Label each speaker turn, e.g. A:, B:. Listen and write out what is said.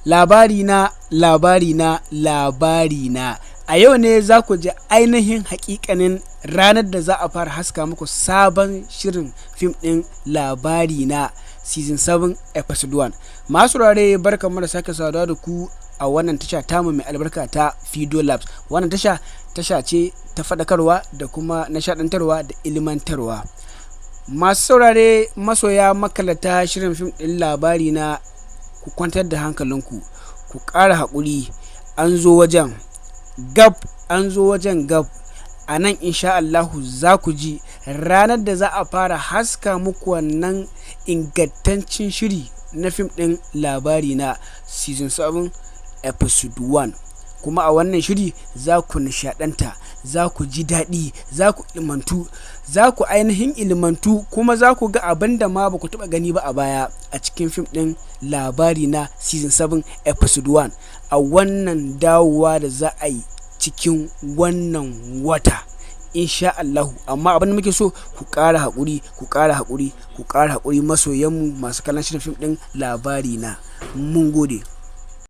A: Labari na, labari na, labari na. A yau ne za ku ji ainihin hakikanin ranar da za a fara haska muku sabon shirin fim ɗin Labari Na season 7 episode 1. Masu rare, barkanmu da sake saduwa da ku a wannan tasha tamu mai albarka ta Fido Labs. Wannan tasha tasha ce ta faɗakarwa da kuma nishaɗantarwa da ilimantarwa. Masu saurare, masoya, makallata shirin fim ɗin Labari Na, ku kwantar da hankalinku, ku ƙara haƙuri. An zo wajen gab, an zo wajen gab. A nan insha Allahu za ku ji ranar da za a fara haska muku wannan ingantaccen shiri na fim ɗin Labari Na season 7 episode 1. Kuma a wannan shiri za ku nishaɗanta, za ku ji daɗi, za ku ilmantu, za ku ainihin ilmantu, kuma za ku ga abin da ma ba ku taɓa gani ba a baya a cikin fim ɗin Labari Na season 7 episode 1 a wannan dawowa da za a yi cikin wannan wata insha Allahu. Amma abin da muke so, ku ƙara haƙuri, ku ƙara haƙuri, ku ƙara haƙuri, masoyanmu masu kallon shirin fim ɗin Labari Na. Mun gode.